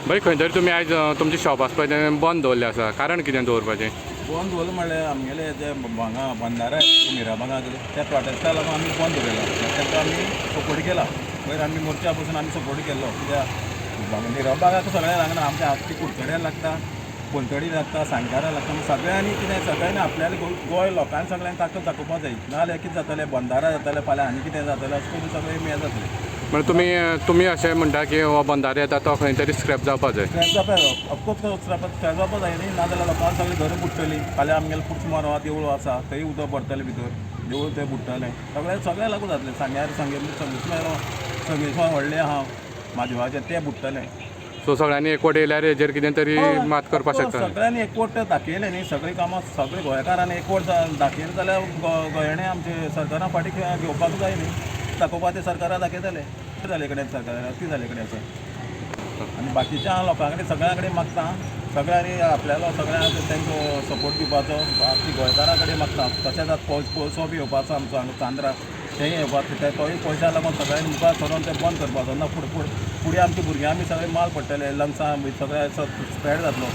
बरें, खंय तरी तुमी आयज तुमचें शॉप आसा पळय तें बंद दवरलें आसा, कारण कितें दवरपाचें? बंद दवरलें म्हणल्यार आमगेले जे हांगा बंदारा मिराबागा त्या प्रोटेस्टा लागून आमी बंद दवरला. तांकां आमी सपोर्ट केला. पयर आमी मोर्चा पसून आमी सपोर्ट केल्लो, कित्याक मिराबागाक सगळें लागना, आमच्या आख्खी कुडचड्यार लागता, पलतडी लागता, सांग्यारा लागता. सगळ्यांनी कितें सगळ्यांनी आपल्याले गोंय लोकांनी सगळ्यांनी ताकद दाखोवपाक जाय. नाजाल्यार कितें जातलें, बंदारा जातलें, फाल्यां आनी कितें जातलें, अशें करून सगळें हें जातलें. म्हणजे तुमी तुमी अशें म्हणटा की हो बंदारो येता तो खंय तरी स्क्रॅप जावपा जाय? स्क्रॅप जावपाक, ऑफकोर्स स्क्रॅप जावपाक जाय न्ही, नाजाल्यार लोकांक सगळीं घरां बुडटलीं. फाल्यां आमगेलें कुडचुमार आहा, देवूळ आसा, थंय उदक भरतलें भितर, देवूळ थंय बुडटलें, सगळें सगळें लागू जातलें. सांग्यार संगेश्वर संगेश्वर व्हडलें आहा म्हादेवाचें, तें बुडटलें. सो सगळ्यांनी एकवट येयल्यार हेजेर कितें तरी मात करपाक शकता. सगळ्यांनी एकवट दाखयलें न्ही, सगळीं कामां सगळीं गोंयकारांनी एकवट दाखयलें जाल्यार गोंयांनी आमचे सरकारा फाटीं घेवपाक जाय न्ही. दाखोवपा ते सरकारा दाखयतले. जाले कडेन सरकार ती जाले कडेन आसा. आनी बाकीच्या लोकां कडेन सगळ्यां कडेन मागता, सगळ्यांनी आपल्यालो सगळ्यांक तांचो सपोर्ट दिवपाचो. बाकी गोंयकारां कडेन मागता. तशेंच आतां पयसो बी येवपाचो आमचो हांगा चांद्रा, तेंय येवपाक, तोय पयशा लागून सगळ्यांनी मुखार सरोन तें बंद करपाचो ना. फुडें फुडें फुडें आमच्या भुरग्यां बी सगळें माल पडटलें, लंग्सां बी सगळें स्प्रेड जातलो,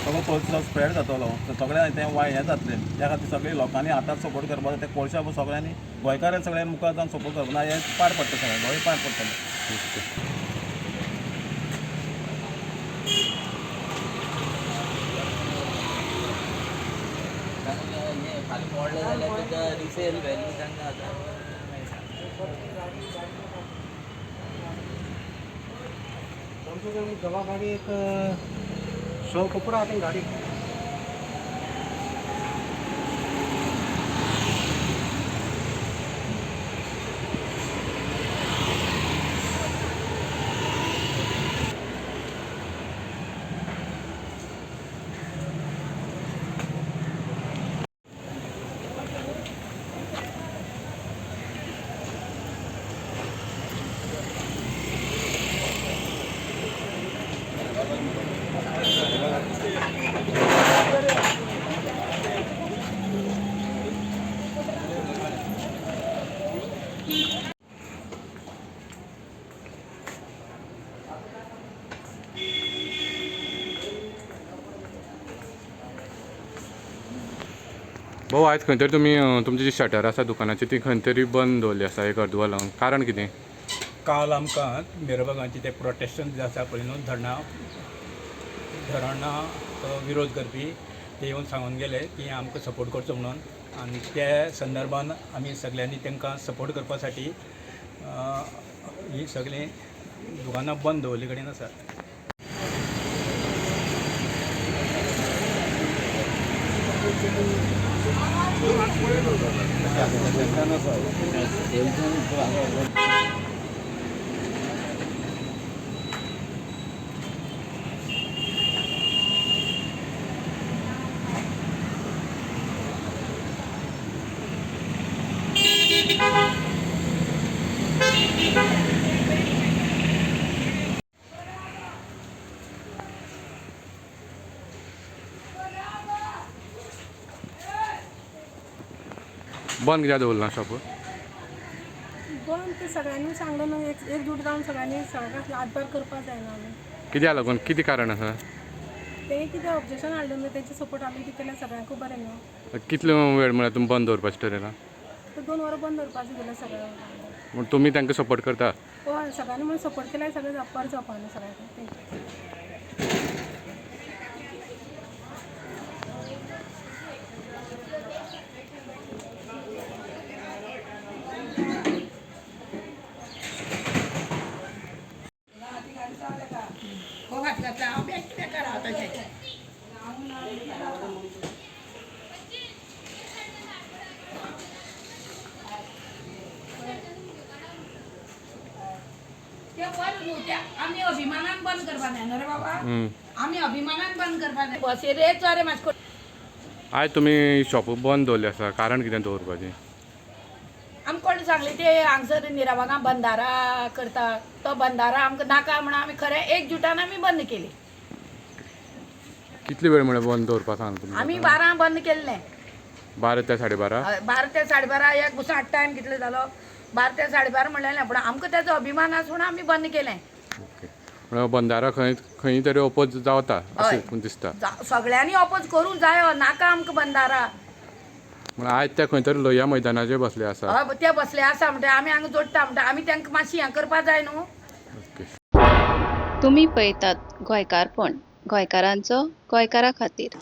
सगळो पयसो स्प्रेड जातलो, सगळ्यांक तें वाय हें जातलें. त्या खातीर सगळीं लोकांनी आतांच सपोर्ट करपाचो. ते कोळशा सगळ्यांनी गोंयकारांनी सगळ्यांनी मुखार जावन सपोर्ट करपाक ना, हें पाड पडटलें, सगळें गोंय पाड पडटलें. मोडलें जाल्यार तुका रिसेल व्हॅल्यू तांकां आतां मेळटा. कम से कम दवा गाड़ी एक 100 कपड़ा आते हैं गाड़ी. भाऊ, आयज खंय तरी तुमी तुमची जी शटर आसा दुकानाची ती खंय तरी बंद दवरली आसा एक अर्दवर लागून, कारण कितें? काल आमकां मिराबागांचे ते प्रोटेस्टन जे आसा पळय न्हू, धरणां विरोध करपी ते येवन सांगून गेले की आमकां सपोर्ट करचो म्हणून, आनी ते संदर्भान आमी सगळ्यांनी तांकां सपोर्ट करपा साठी ही सगळीं दुकानां बंद दवरले कडेन आसा. बंद कित्याक दवरलां शॉप? बंद ते सगळ्यांनी सांगलें न्हू, एकजूट जावन सगळ्यांनी सगळ्यांक हातभार करपाक जाय न्हू आमी. कित्याक लागून, कितें कारण आसा? तें कितें ऑब्जेक्शन हाडलें न्हू, तेंचे सपोर्ट आमी दितले सगळ्यांकूय बरें न्हू. कितलो वेळ म्हळ्यार तुमी बंद दवरपाचें ठरयलां? तर 2 वरां बंद दवरपाचें दिलें सगळ्यांक. म्हण तुमी तांकां सपोर्ट करता? हय, सगळ्यांनी म्हणून सपोर्ट केल्यार सगळें बरें जावपा न्हू सगळ्यांक. आमी अभिमानान बंद करपा जाय न्हू रे बाबा, आमी अभिमानान बंद करपा जाय. बसीर चोरे मातशें. आयज तुमी शॉप बंद दवरलें आसा, कारण कितें दवरपाचें? आमकां कोण सांगलें ते हांगसर निराबागा बंदारा करता, तो बंदारा आमकां नाका म्हणून आमी खरें एकजुटान आमी बंद केली. कितली वेळ म्हळ्यार बंद दवरपाक सांगता तुमी? आमी 12 बंद केल्लें. 12 ते 12:30? 12 ते 12:30 एक घुसाट टायम कितलो जालो, 12 ते 12:30 म्हणलें, पूण आमकां तेजो अभिमान आसा म्हणून आमी बंद केलें. ओके. म्हणल्यार बंदारा खंय खंय तरी ओपोज जावता हय. अशें दिसता. सगळ्यांनी ऑपोज करूंक जायो, नाका आमकां बंदारा. म्हणल्यार आयज ते खंय तरी लोहिया मैदानाचेर बसले आसा. हय, ते बसले आसा म्हणटा आमी हांगा जोडटा म्हणटा आमी तांकां मातशी हें करपा जाय न्हू. ओके. तुमी पळयतात गोंयकारपण, गोंयकारांचो गोंयकारा खातीर.